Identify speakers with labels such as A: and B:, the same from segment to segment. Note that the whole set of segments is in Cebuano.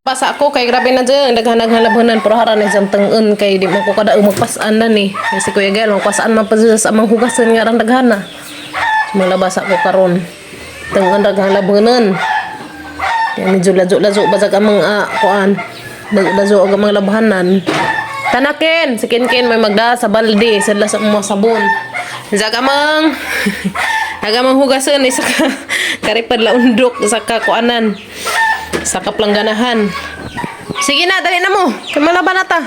A: Pasa ako kay grabe na dyan. Daghan-daghan labhanan pero hara na dyan tengen kay di man ko kada magpasan na ni. Kay si Kuya Gael magpasaan man pa siya sa amang hugasan nga rang daghana. Malabasa ko karon. Tengen daghang labhanan. Kaya medyo lazo-lazo ba sa amang kuan. Lazo og amang labhanan. Tanakin, si Kinkin may magda sa balde, sila sa mga sabon. Zaga mang Aga mang hugasan isa ka karipad laundok sa ka kuanan. Sa kaplangganahan. Sige na, dali na mo. Kay malaban na ta.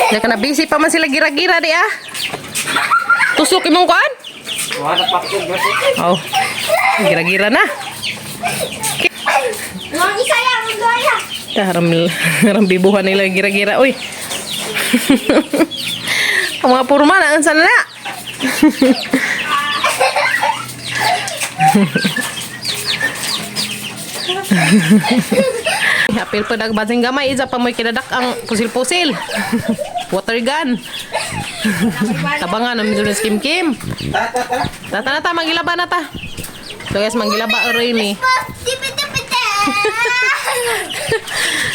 A: Di ka na busy pa man sila gira-gira di ah. Tusok imong kuan? Oh. Gira-gira na.
B: Mga isa lang, ang lang.
A: Haram, haram bibuhan nila gira-gira. Uy. Ang mga purma na ang sana na. Apil pa nagbasing gamay, isa pa mo'y kinadak ang pusil-pusil. Water gun. Tabangan namin doon sa kim-kim. Tata na ta, mangilaba na ta. So guys, mangilaba aroy ni.
B: Tipi-tipi.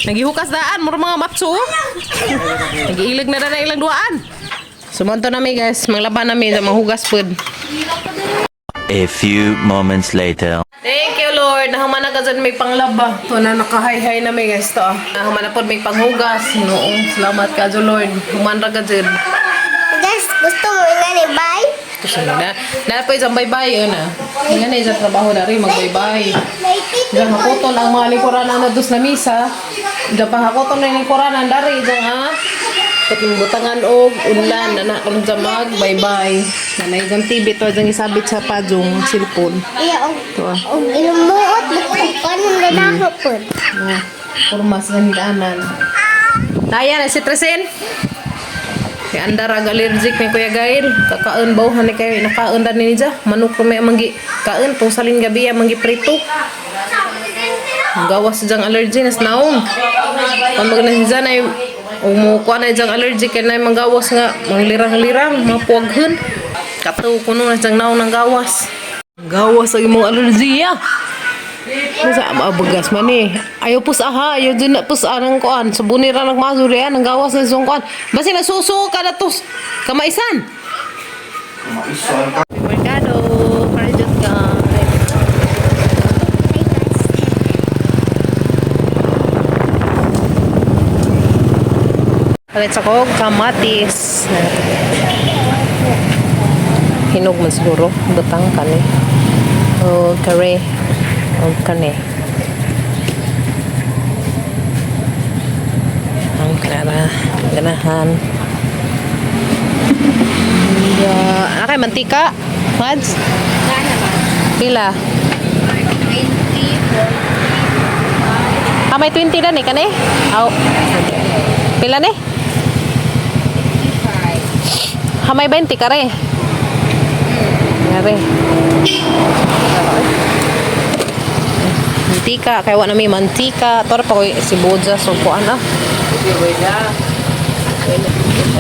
A: Nagihukas daan, mura mga matso. Nagiilag na na ilang duaan. Sumonto na mi guys, manglaba na mi, manghugas pud.
C: A few moments later.
A: Thank you Lord. Nahuman na ka may panglaba. To na nakahay-hay na mi guys to. Ah. Nahuman na pod may panghugas. Noong salamat ka Lord. Human ra ka jud.
B: Guys, gusto mo nga ni bye?
A: Ito na. Na po isang bye-bye yun ah. Nga na isang trabaho na rin, mag-bye-bye.
B: May titi.
A: Diyan hakoton ang mga likuran na dos na misa. Diyan pa hakoton na likuran ang dari. Diyan ha. Katong butangan og unlan na na kung dyan mag bye-bye. Nanay dyan TV to dyan isabit sa pajong cellphone.
B: Iya, og
A: Ito ah.
B: og ilumuot kanon na nako pod.
A: Oh, Kurmas na hilanan. Naya na si Tresen. Kay andar ag allergic ni Kuya Gail. Kakaon ba ni kayo nakaon dan ni niya. Manok may manggi kaon tong salin gabi ang manggi prito. Ang gawas diyang allergy nas naong. Pamag na siya na umukuha na diyang allergy kay na manggawas nga manglirang-lirang mapuaghon. Kato kuno na diyang naong ng gawas. Gawas ang imong allergy ah. Masa abagas man eh. Ayaw pusaha, ayaw dyan na pusa ng kuan. Sa bunira nagmasuri ang gawas na siyang kuan. Basta nasuso ka na to. Kamaisan. Merkado, parajot ka. Palit sa kog, kamatis. Hinog man siguro. Butang kani. O kare. O kani. Ang kanara. Ganahan. Yeah. Ano kay mantika? Mads? Pila? Ah, may 20 na ni kani? Aw. Pila ni? Ha, may 20 kare. Kare. Mantika, kaya wa na may mantika. Toro pa ko si Boja so kuan ah.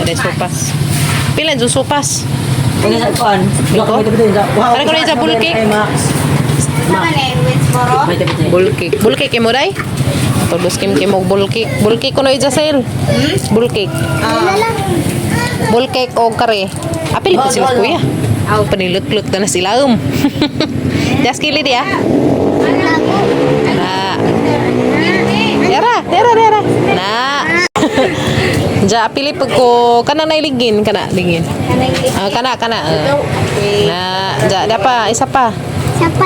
A: Ada sopas. Pila yung sopas? Ano ko rin sa bull cake?
B: Sa kanin, Winsboro.
A: Bull cake. Bull cake mo day? Tulos kim kim og bull cake. Bull cake kuno ija sel. Bull cake.
B: Ano lang?
A: Bull cake og kare. Apil pa sila kuya. Aw panilukluk na sila um. Jas kili dia. Na. Yara, yara, yara. Na. Ja, pili pag ko kana na iligin kana lingin. Ah, kana kana. Ah. Na, ja, da pa isa pa.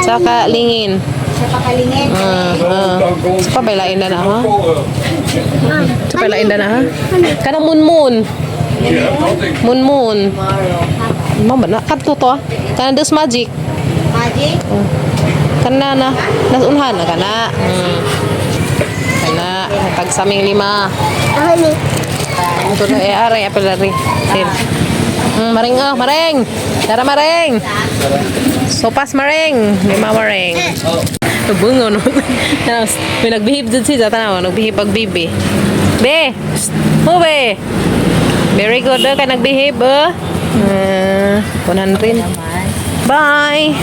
B: Sa palingin.
A: Saka lingin.
B: Sa pakalingin.
A: Ah, ah. Sa pa baylain na na ha? Sa baylain na na ha? Kana munmun. Munmun. Mama na kadto to. Ah. Kana dos magic.
B: Magic.
A: Kana na nasunhan na kana. Kana tag saming lima.
B: Ano?
A: Ito na eh aray apel ari. Sin. Maring ah, maring. Tara maring. Sopas maring, lima maring. Bungo no. May nagbihib dun siya tanaw, nagbihib pag bibi. Be. Psst. Mo be. Very good eh, kay nagbihib eh. 100. Bye.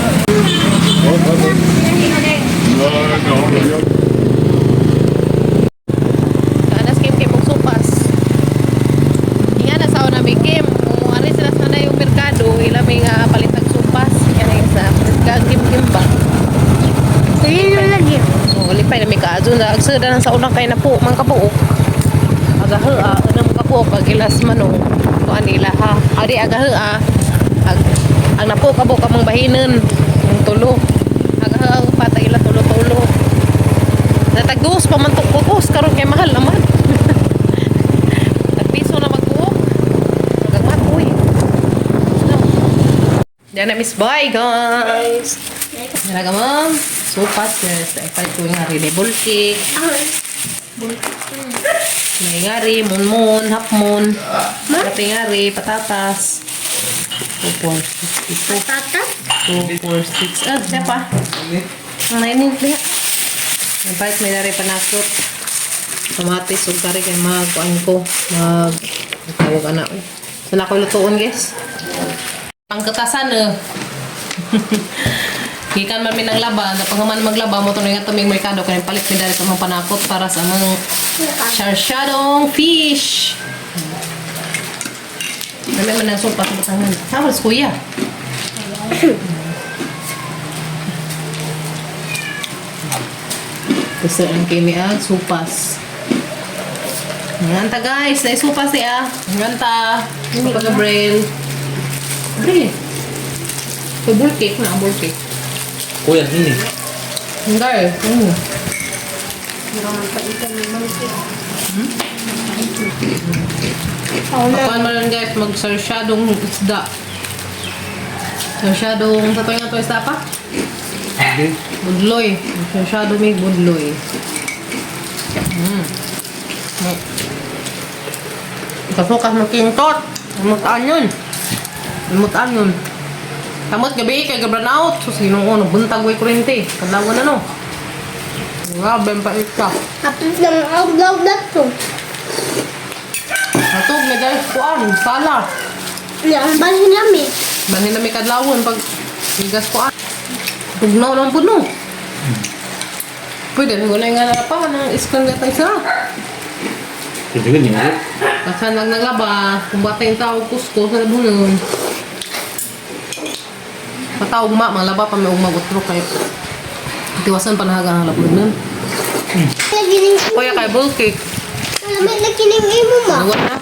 A: Lami ka adun agsada sa unang kay na po man kabuok. Agaha unang kabuok ag ilas manong kuan nila ha. Adi agaha ag ang napo kabuok among bahinon ang tulo. Agaha upat ila tulo-tulo. Natagdos pa man tong kukos karon kay mahal naman. Tagpiso na magbuok. Gagmat uy. Diyan na miss bye guys. Nalaga mo. Sopas guys. Ay palit ko nga rin. Bull cake. May ngari, munmun, hapmon. Kape ngari, patatas. 2, 4, 6, 2,
B: Patatas?
A: 2, 4, 6. Ah, siya pa. Ang nainin liha. May palit may dari panakot. Kamatis ug kari kay mag kuan ko. Mag tawag ana. Sa na ko lutuon guys. Pangkatasan eh. Gikan man mi ng laba, napanghuman maglaba mo tuloy nga tuming merkado kay palit mi dari sa mga panakot para sa mga sarsyadong fish. Dami man ang sopa sa batangan. Tapos kuya. Gusto ang kimi ang supas. Nganta guys, ay supas siya. Nganta. Supas Gabriel. Gabriel. May bull cake na, bull cake.
D: Kuya, ini.
A: Hindi. Mm. Pakuan mo lang guys, magsarsyadong isda. Sarsyadong, sa tuwing nga to isda pa?
D: Hindi.
A: Budloy. Sarsyado may budloy. Mm. Mm. Kasukas mo kintot. Mutaan yun. Mutaan yun. Tamot gabi kay gabran out. So, sinong ono, buntag way kurente. Kadlawan na no. Grabe ang pait ka.
B: Tapos ng outlaw na to.
A: Atog na guys, kuan, sala.
B: Hindi, ang bahin namin.
A: Bahin na may kadlawon pag bigas kuan. Tugnaw lang po no. Pwede, nung nga na pa, nang iskon nga tayo sa.
D: Pwede ka niya.
A: Kasan lang naglaba, kung bata yung tao, kusko, sa labunon. Patawag ma, mga laba pa may ugmag utro kayo. Tiwasan panahagan ang labunon.
B: Lagi ning
A: Kuya kay bull cake.
B: Lamig lagi ning imo ma.
A: Luwa na.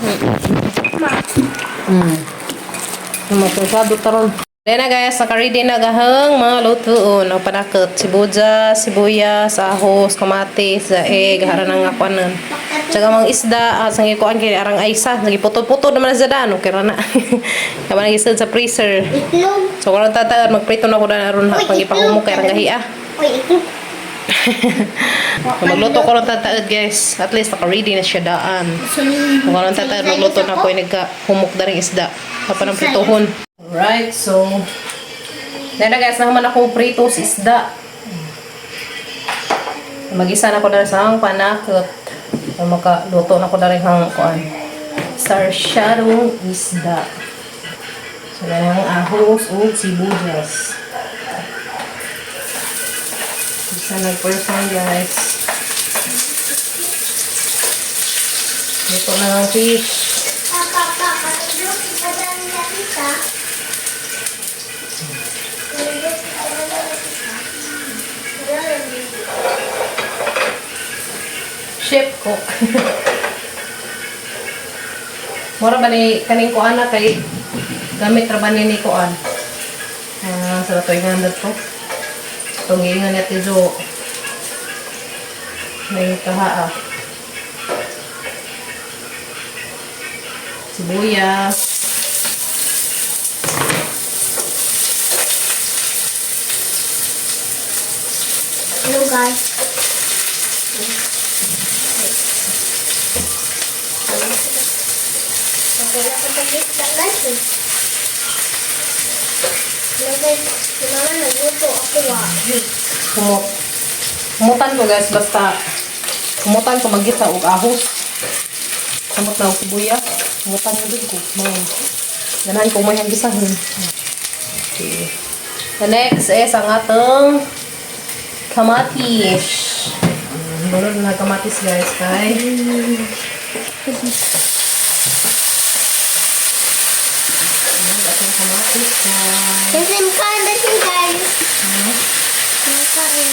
B: Ma.
A: Matasado taron. Then na guys, naka-ready na gahang mga lutuon. Ang panakot, sibuya, sibuyas, ahos, kamatis, egg, hara na nga kuanan. Tsaka mga isda, sang ikuan kay arang aysa, nagiputol-putol naman na sa daan, okay ra na. Kaya nagisad sa freezer.
B: Itlog.
A: So karon tataon magprito na ko na aron ha pag ipahumok kay arang gahi ah.
B: Uy, itlog.
A: So, magluto ko ron tataod guys. At least naka-ready na siya daan. Kung karon tataod magluto na ko nagka humok na rin isda. Papa ng prituhon. Alright, so na guys, naman ako prito sa isda. Mag-isa na ko na sa ang panakot. So, makaluto na ko na rin ang kuan. Sarsyadong isda. So, na ang ahos o sibuyas. Isa na person guys. Luto na ang fish.
B: Papa, papa, itlog. Ipadaan na kita. Itlog, ipadaan na kita.
A: Chef cook. Mura ba ni kaning kuan na kay gamit ra ba ni kuan? Ah, sa to nga to. Itong giingan ni Ate Jo. May kaha ah. Sibuyas.
B: Hello guys. Wala ko sa gitna guys eh. Hello guys, si mama nagluto ako ah.
A: Kumot. Kumutan ko guys basta kumutan ko magita og ahos. Kumot na og sibuyas. Kumutan ko dun ko. Mga ganahan ko may gisahon. Okay. The next is ang atong kamatis. Bulod na kamatis guys kay. Ayan, atong kamatis guys.
B: Kasi makain na siya guys. Makain.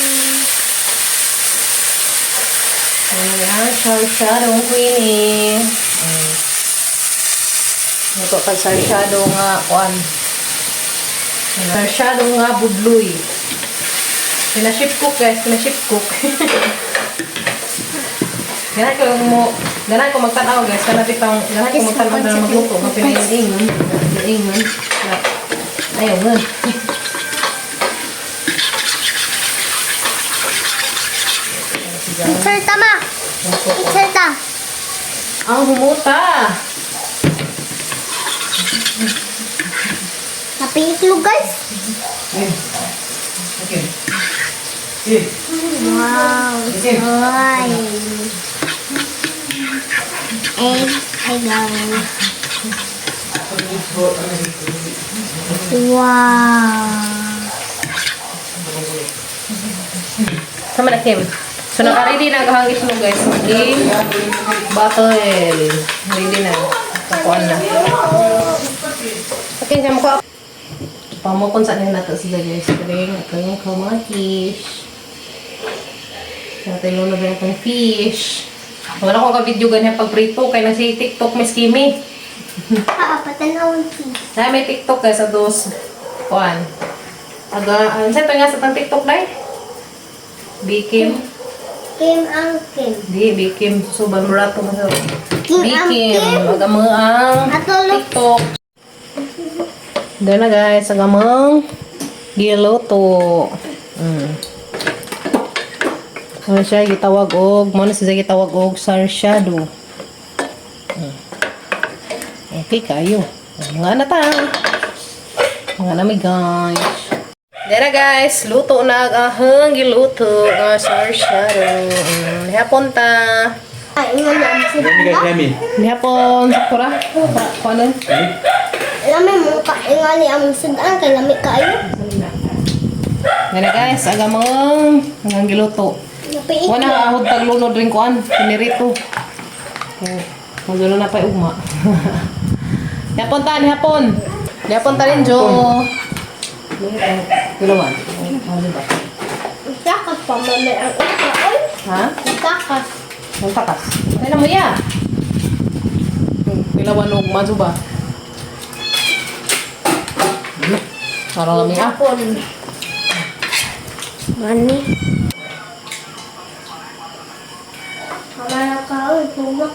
A: Ayan, sarsyadong queenie. Ito kag sarsyado nga kuan. Sarsyado nga budloy. Pinaship cook, guys, pinaship cook. Ganahan ko mo, ganahan ko magtanaw, guys, kana bitang ganahan ko magtanaw na magluto, nga pinaingon, ingon. Ayaw nga.
B: Picture tama. Picture ta.
A: Ang humuta.
B: Napiitlog, guys.
D: Okay. Eh,
B: Wow. Soy. Egg. Ay, gawin. Wow.
A: Sama na, Kim. So, naka-ready na ang itlog, guys. Okay. Bottle. Ready na. Takuan na. Okay, jam ko. Pamukon sa nato sila, guys. Kaya ito yung kamatis. Natin muna ba itong fish. Wala ko ka-video ganyan pag prito. Kaya nasa TikTok, Miss Kimi.
B: Ah, patanawin si.
A: Na may TikTok, guys, sa dos. Kuan. Aga, ano sa ito nga sa tang TikTok, day? Bikim.
B: Kim ang Kim.
A: Di, Bikim. Susuban mo rato mo.
B: Kim ang
A: Bikim.
B: Kim.
A: Agamang ang
B: Atulog.
A: TikTok. Doon na, guys, agamang giluto. Ano siya gitawag og, mo na siya gitawag og sarsyado. Okay kayo. Mga na ta. Mga nami, guys. Dera, guys, luto na ang ahang giluto nga sarsyado. Hapon ta.
B: Ay, ingon na ang
D: Lami, guys, lami.
A: Hapon, sakura. Kuanon.
B: Lami mo ka ingali ang sudan kay lami kaayo.
A: Dera, guys, agamang ang giluto.
B: Napiitlog.
A: Wala ahod taglunod rin kuan, pinirito. Oh, magulo na pa ugma. Hapon ta, hapon. Hapon ta rin, Jo. Dalawan. Ano ba?
B: Takas pa man ang uka oy.
A: Ha?
B: Takas.
A: Ang takas. Ay na mo ya. Pilawan og mazo ba? Parang lami ah.
B: Hapon. Mani. Kamara ka oy, pumak.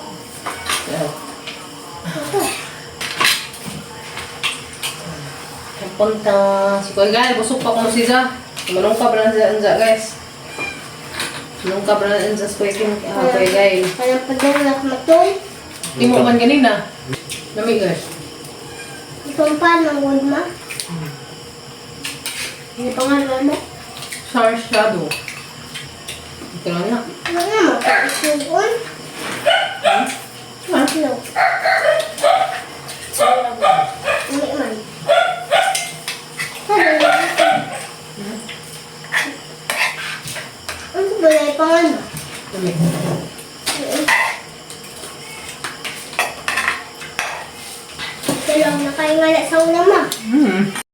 A: Hapon ta. Si Kuya Gal, busog pa kuno siya. Manong ka ba na siya, guys? Manong ka ba na siya sa Kuya Kim, ah, Kuya Gal?
B: Kaya padung na matol.
A: Di mo man ganina. Lami, guys.
B: Tumpa ng gulma. Ano pangalan mo?
A: Sarsyado. Ito lang na.
B: Ano nga mo? Isugon? Itlog. Hindi man. Ano ba yung pangalan mo?
A: Lami.
B: Dalawang nakaingala sa ulam ah.